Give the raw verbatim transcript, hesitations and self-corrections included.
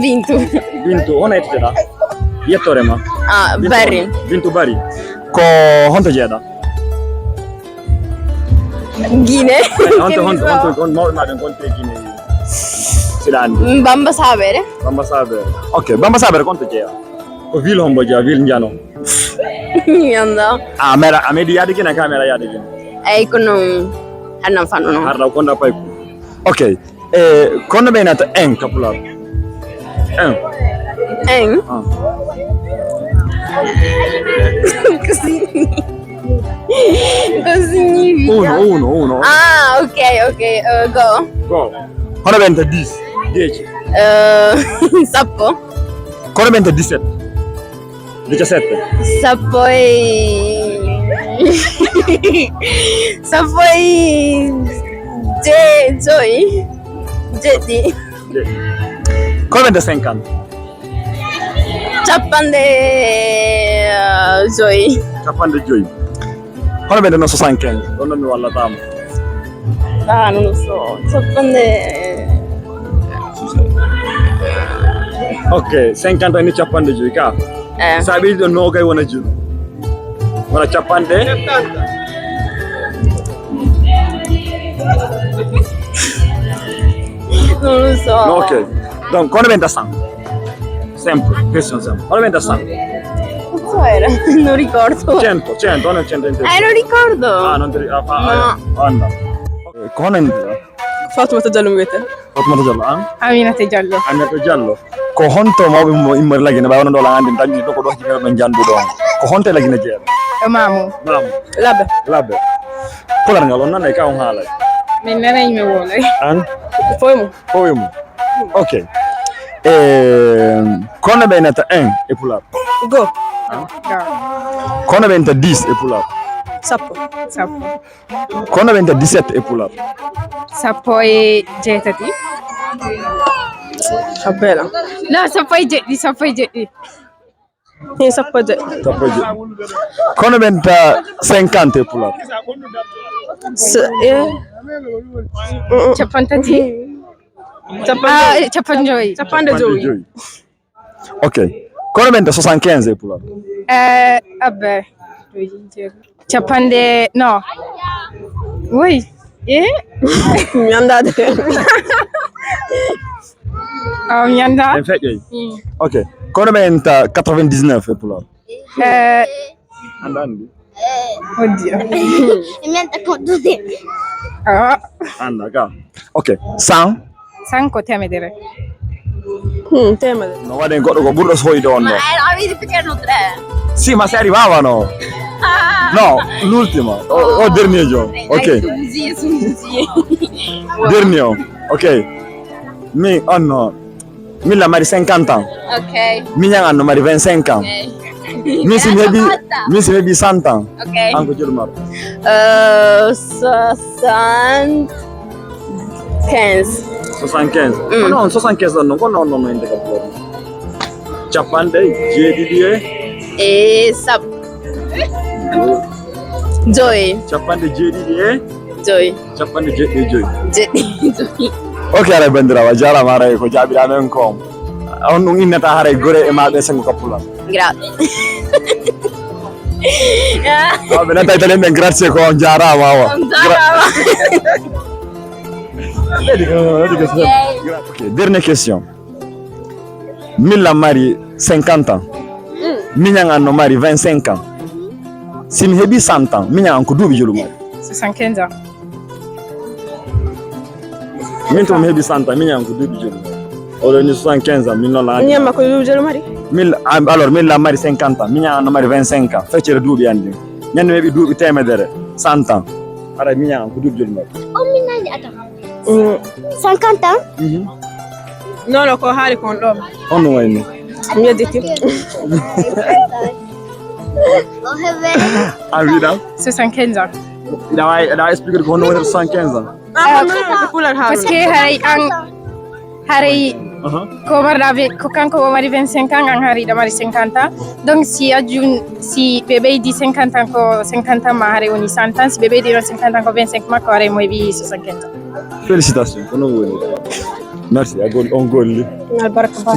Bintu. Bintu, hono yettoɗaa? Yettoore ma. Ah, Bintu Bari. Bintu Bari. Ko honto jeyaɗaa? Guinée. Eh, honto, honto, honto, hon mawɓe maa ɓen, honto e Guinée? Siɗa anndi. Mm, Bamba Sabere. Bamba Sabere. Ok, Bamba Sabere ko honto jeyaa? Ko ville hombo jeyaa? Ville Njano. Mi anndaa. A meeɗa, a meeɗi yaade Guinée, ka meeɗa yaade Guinée? Eey, kono haɗa fanɗuno. Haɗa ko nda payku. Ok. E, ko honno ɓe innata en ka Pulaar? En. En? Ah. Ko si-, ko signifika? Uno, uno, uno. Ah, ok, ok. Eh, go. Go. Ko honno ɓe innata dix? Dieci. Eh, sappo. Ko honno ɓe innata dix-sept? Diciassette. Sappo e, sappo e je-, joy. Jeɗɗi. Jeɗɗi. Ko honno ɓe innata cinquante? Capanɗe, eh, joy. Capanɗe joy. Ko honno ɓe innata soixante-quinze? Ɗon non mi wallataa mo. Ah, non lo so. Capanɗe. Ok, cinquante ni capanɗe joy ka. Eh. Sa ɓeydi ɗon noogay wona joy. Wona capanɗe. Non lo so. No, ok. Donc, ko honno ɓe innata cent? Sempre, question sempre. Ko honno ɓe innata cent? Non so era, non ricordo. Cento, cento, non cento, cento. Eh, non ricordo. Ah, non ti ri-, ah, fa-, no. Ah, eh, anda. Eh, ko honno en Fatumata Jallo mi wiyetee. Fatumata Jallo, an? Aminata Jallo. Aminata Jallo. Ko honto mawɓe mo immori Lagine, ɓay wonno ɗo la anndi, dañi ɗo ko ɗo jibina ɗon janndu ɗon. Ko honto e Lagine jeyaa? E Maamu. Maamu. Labbe. Labbe. Pular ngal on nanay ka on haalay? Min nanay mi wolay. An? Foy mu. Foy mu. Ok. Eh, ko honno ɓe innata un e Pulaar? Go. An? Go. Ko honno ɓe innata dix e Pulaar? Sappo. Sappo. Ko honno ɓe innata dix-sept e Pulaar? Sappo e jeetati. Appela. Non, sappo e jeɗɗi, sappo e jeɗɗi. Hin sappo e jeɗɗi. Sappo e jeɗɗi. Ko honno ɓe innata cinquante e Pulaar? S-, eh? Cappanɗe tati. Cappanɗe, ah, eh, cappanɗe jowi. Cappanɗe jowi. Cappanɗe jowi. Ok. Ko honno ɓe innata soixante-quinze e Pulaar? Eh, abbe. Cappanɗe, non. Oui. Eh? Mi anndaa de. Ah, mi anndaa. En feƴƴoy. Mm. Ok. Ko honno ɓe innata quatre-vingt-dix-neuf e Pulaar? Eh. Anda anndi? Oddio. Mi anndaa ko ɗum. Ah. Anda ka. Ok. Cent? Cent ko teemedere. Hmm, teemedere. No waɗen goɗɗo ko ɓurɗo soyde on ɗo. Ma, eh, a vedi perché non tre? Sì, ma sei arrivava, no? Ah. No, l'ultima. O, o dernier jo. Ok. Dai, scusi, scusi. Dernier o. Ok. Mi, oh no. Min la mari cinquante ans. Ok. Miñan an no mari vingt-cinq ans. Ok. Min si mi heɓi, min si mi heɓi cent ans. Ok. An ko jelu maro? Euh, soixante-quinze. Soixante-quinze. Mm. Kono on soixante-quinze ɗon non, kono on non no innde ka Pulaar? Cappanɗe jeeɗiɗi e? E sab-, joy. Cappanɗe jeeɗiɗi e? Joy. Cappanɗe jeeɗiɗi e joy. Jeeɗiɗi e joy. Ok, haray banndiraawo, a jaaraama haray ko jaabiɗaa men ko. On ɗum innata haray gore e maaɓe sengo ka Pulaar. Grazie. Waaw, ɓe nanta Italien ɓen grazie ko on jaaraama wa. On jaaraama. Gra-, ok, dernière question. Min la mari cinquante ans. Mm. Miñan an no mari vingt-cinq ans. Si mi heɓi cent ans, miñan an ko duuɓi jelu mari? Soixante-quinze ans. Min to mi heɓi cent ans, miñan an ko duuɓi jelu mari? Oɗo ni soixante-quinze ans, min noon la. Miñan ma ko duuɓi jelu mari? Min, ah, alors, min la mari cinquante ans, miñan an no mari vingt-cinq ans. Feccere duuɓi an ɗin. Ñande mi heɓi duuɓi teemedere, cent ans. Haray miñan an ko duuɓi jelu mari? O mi nani ata. Mm. Cinquante ans? Mhm. Non, non, ko haali kon ɗo. Honno wayni? Mi yedditi. A wiɗa? Soixante-quinze ans. Aɗa waawi, aɗa waawi expliquer ko honno woni soixante-quinze ans? Ah, ah, non, non, ko Pulaar haali. Parce que haray an, haray aha. Ko marɗa ve-, ko kanko o mari vingt-cinq ans, an haray ɗa mari cinquante ans. Donc, si a jun-, si ɓe ɓeydi cinquante ans ko cinquante ans ma haray woni cent ans, si ɓe ɓeydi ɗon cinquante ans ko vingt-cinq ma ko haray mo heɓi soixante-quinze ans. Félicitations, ko non woni. Merci, a gol-, on golli. Albarka ba.